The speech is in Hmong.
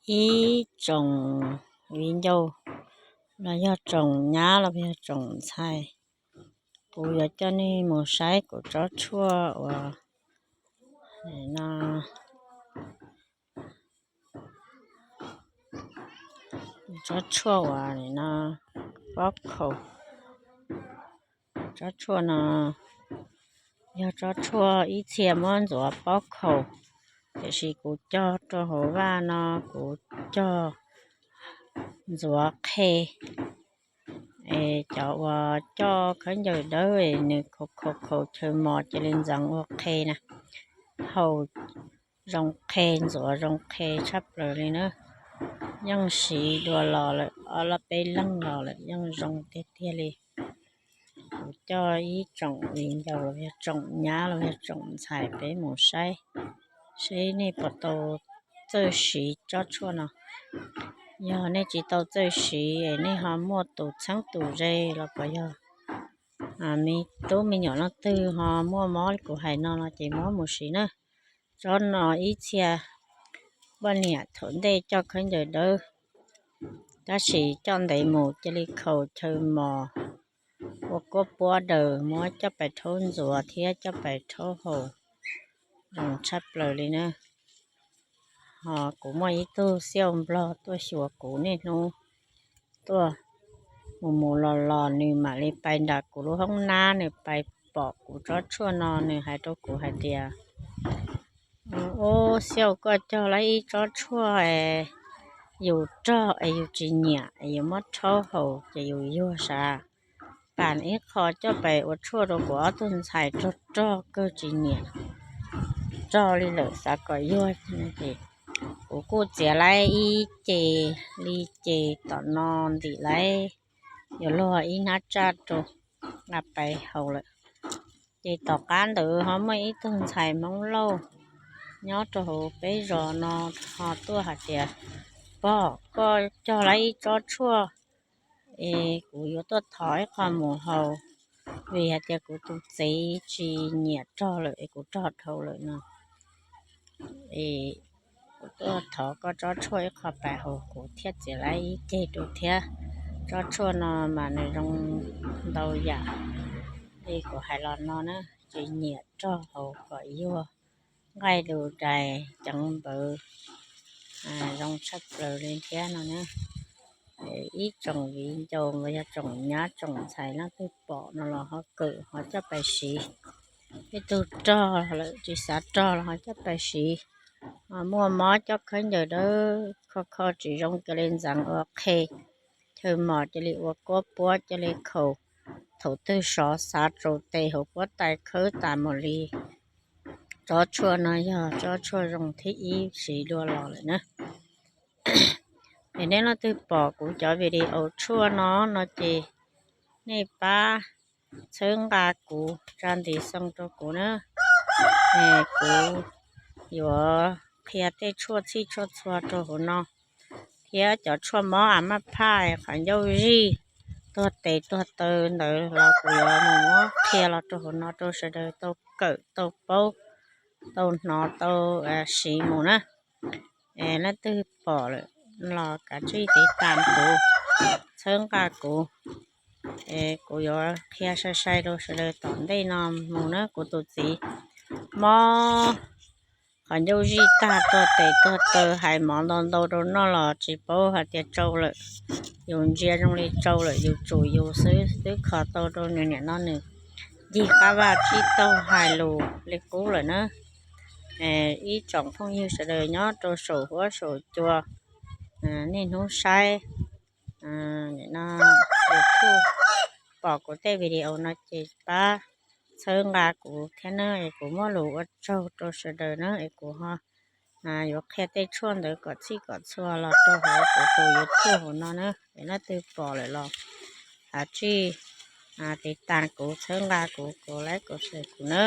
Ib tsoom viv ncaus los yog tsoom nyab los yog tsoom ntxhais, kuv yuav coj nej mus saib kuv tsob tshuaj uas no, tsob tshuaj uas no pob khaus. Tsob tshuaj no yog tsob tshuaj ib txhia muab ntxuav pob khaus, tiam sis kuv cog rau hauv vaj no, kuv cog ntxuav qhe. Es cov uas coj khaub ncaws dawb nws khaus khaus khaus chaw mos cia li ntxeev ua qhe na, haus zoo qhe, ntxuav zoo qhe tshaj plaws li na. Yeej siv dua los lawm ob lab peb leeg los lawm, yeej zoo tiag tiag li. Kuv coj ib tsoom viv ncaus los yog tsoom nyab los yog tsoom ntxhais peb mus saib, saib nej puas tau txawj siv tsob tshuaj no. Yog nej tsis tau txawj siv, nej ho muaj tus txheeb tus ze los puas yog me tub me nyuam leej twg ho muaj mob li kuv hais no no ces muab mus siv na. Tsob no ib txhia poj niam thaum ntej coj khaub ncaws dawb, tab sis coj ntev mus cia li khaus chaw mos, ua kuab puab daws, muab coj pais rhaub ntxuav thiab coj pais rhaub haus zoo tshaj plaws li na. Ho kuv muaj ib tug xiauj nplog tuaj xyuas kuv niaj hnub, tuaj mus mus los los nws mam li pais nram kuv lub hoob nab, nws pais pom kuv tsob tshuaj no, nws hais rau kuv hais tias, Ub, xiauj, koj cog lawm ib tsob tshuaj es yus rog es yus tsis nyiam es yus muab rhaub haus ces yus yuag sav. Pam ib qho coj pais ua tshuaj rau kuv ob tug ntxhais rog rog kawg tsis nyiam, rog li lawm xav kom yuag. Ces kuv kuj txiav lawm ib ce li, ces tom no ntim lawm yuav luag ib hnab tsaj rau, nqa pais haus lawm. Ces tom qab ntawd ho muaj ib tug ntxhais Hmoob Lauj nyob rau hauv peb zos no ho tuaj hais tias, Pog, koj cog lawm ib tsob tshuaj es kuv yuav tuaj thov ib qho mus haus, vim hais tias kuv tus txiv tsis nyiam rog lawm es kuv rog dhau lawm no. Es kuv tuaj thov koj tsob tshuaj ib qho pais haus, kuv thiaj txiav lawm ib ceg rau thiab. Tsob tshuaj no mas nws zoo ntau yam li kuv hais los no na, tsis nyiam rog haus kom yuag, nqaij lus dais ceev npawv, zoo tshaj plaws li thiab no na. Ib tsoom viv ncaus los yog tsoom nyab tsoom ntxhais leej twg pom no los ho kawm ho coj pais siv. Ib tug rog lawm tsis xav rog los ho coj pais siv. Muaj mob coj khaub ncaws dawb kho kho tsis zoo cia li ntxeev ua qhe, chaw mos cia li ua kuab puab cia li khaus, thaum twg sov xav tsaus tes hauv puab tais khawb tas mus li. Tsob tshuaj no yog tsob tshuaj zoo thib ib siv dua los lawm na. Es nej leej twg pom kuv cov video tshuaj no no ces nej pab txhawb nqa kuv, tsa ntiv xoo rau kuv na. Kuv yuav qhia tej tshuaj txhij tshuaj txhua rau hauv no, thiab cov tshuaj mob a maj phaj, qhov ncauj zij, tuag tes tuag taw ntawd los kuv yuav mus muab qhia los rau hauv no rau sawv daws tau kawm tau paub, tau hnov tau siv mus na. Leej twg pom lawm los kav tsij tiv tas kuv, txhawb nqa kuv, kuv yuav qhia sai sai rau sawv daws tom ntej no mus na. Kuv tus txiv mob qhov ncauj zij tag, tuag tes tuag taw, hais mov ntau ntau rau noj los tsis paub hais tias tsau lawm. Yus ntsia zoo li tsau lawm, yus tsum yus xwb twb kho tau rau nws. Nim no nws ncig qab vaj tsib taug hais lus li qub lawm na. Ib tsoom phooj ywg sawv daws nyob rau saum huab saum cua, niaj hnub saib YouTube, pom kuv tej video no ces pab txhawb nqa kuv thiab na, es kuv muaj lus ua tsaug rau sawv daws na, es kuv ho yuav qhia tej tshuaj ntawd kom txhij kom txhua los rau hauv kuv tus YouTube hauv no na. Es leej twg pom lawm los kav tsij tiv tas kuv, txhawb nqa kuv, kuv like kuv share kuv na.